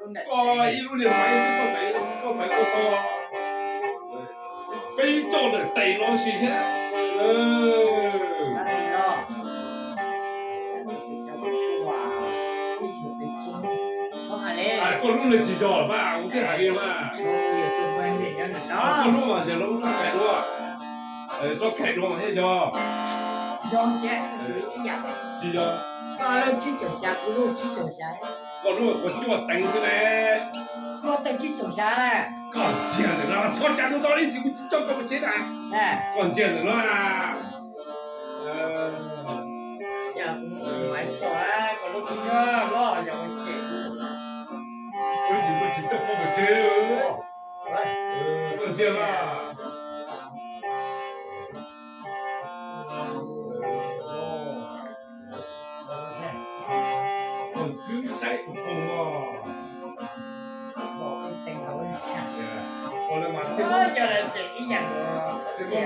Koj ib lub niag maiv xwb koj txawm ua tau peb caug lawm tes los sis thiab. Koj lub niag tsis yog mas kuv twb hais li mas. Koj lub mas yog lub rab kaim dua, rab kaim dua mas thiaj yog. Tsis yog. Koj lub kuv cuaj teev xwb ne. Koj ntsia ntawm no txhob tsa tus tau ib tsis kuv tsis coj koj mus tsev na. Koj ntsia ntawm no na. Wb tsis muaj tsis coj koj mus tsev. Koj ntsia mas. Koj kwv saib tus koog os. Ua li mas thiaj muaj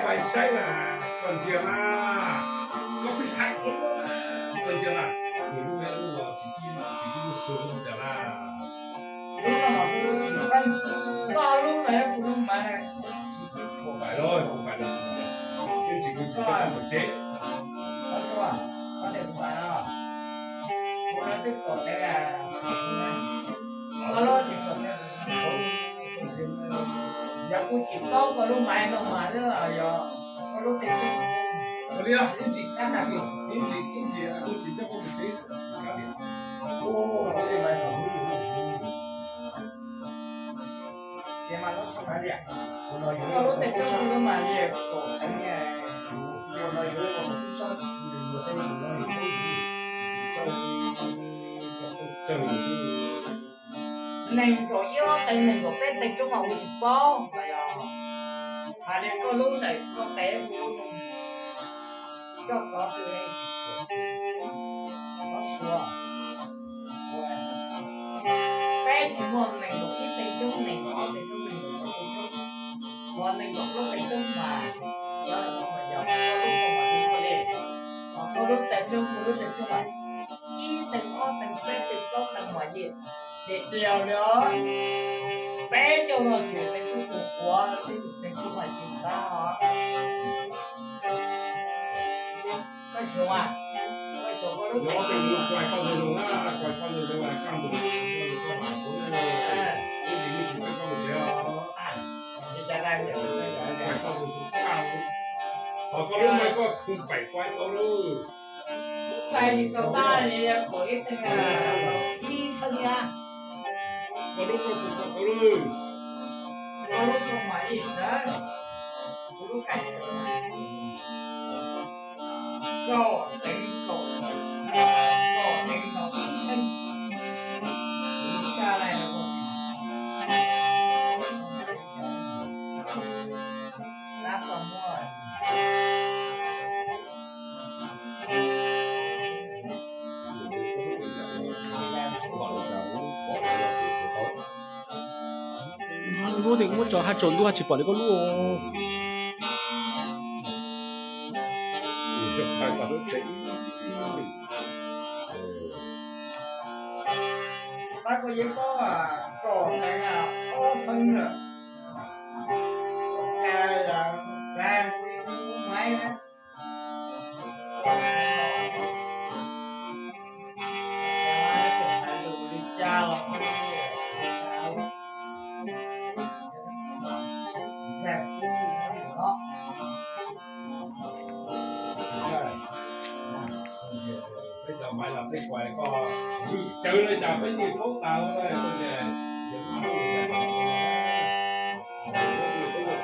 pais saib na, koj ntsia mas, koj pheej hais ua luaj, koj ntsia mas, nws lub me lub los tsis ib lub tsis ib lub xu lub cas na. Lub no mas kuv lub tsis feej, koj lub mas yog kuv lub mas. Kuv fais los, kuv fais los, yeej tsis kuv tsis tau mus tsev. Koj tias kuv fais los, kuv no twb kom tev, koj lub tsis kom tev. Yog kuv tsis paub koj lub mas no mas xwb, yog koj lub tej xwb. Ua li, ib ntsis, ib ntsis, ib ntsis kuv tsis coj koj mus tsev. Koj lub tej xwb lub mas li kaum teev, ua no yuav ua kuv tub sab, nees nkaum ib ob teev nees nkaum peb teev roob mas kuv tsis paub, hais li koj lub ntawm koj tev kuv lub, coj txov twg txhob suav. Peb tsis muaj nees nkaum ib teev roob, nees nkaum ob teev roob, nees nkaum peb teev roob, qhov nees nkaum plaub teev roob mas, yog koj lub teev roob kuv lub teev roob mas ib teev ob teev peb teev plaub teev mas yeej tiag tiag li os. Peb caug no tsis teev roob kuv quav, peb teev roob mas tsis xav os. Koj xyuas, koj xyuas koj lub teev roob. Ho koj lub mas koj khoom faim kuaib tau lauj. Kuaib tsis tau tab li kaum ib teev, ib xeeb na. Koj lub koj khoom tau tau lauj. Koj lub koj mas ib txawv, kuv lub kaij txawv. Rau teev kaum, rau teev kaum ib xeeb. Kuv tsa lais los. Tab tom muaj. Lub tias muab tso haj tsaus ntuj haj tsis pom li koj lub. Tab koj yeej paub kaum teev ob xeeb lawm. Peb cov maiv los peb kuaim koj vwm cawv li cas peb yeej paub tas,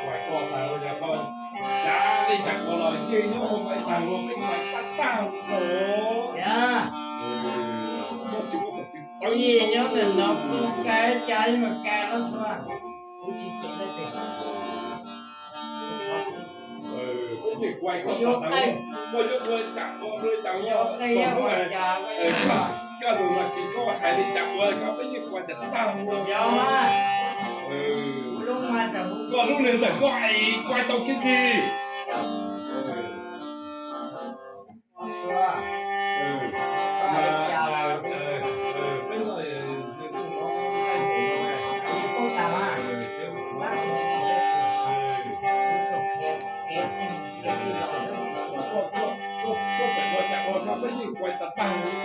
kuaim koj tas ua cas koj cav li cas kuv los yeej nyob hauv maiv tag los peb kuaim tag tag los. Koj tsis muaj txog twg tawv. Nyob ntawm no kuv kav cas ib mas kav los xwb, kuv tsis cem leej twg. Peb yeej kuaim koj tas tag, koj yuav ua li cas ua li cas ua, txog hnub koj lus mas kis koj hais li cas ua li cas peb yeej kuaim tag tag ua. Koj lub niag ntawm koj es kuaim tau kiag txi. Koj tsis los xwb mas koj, koj, koj, koj pem ua cas ua koj peb yeej kuav tag tag li.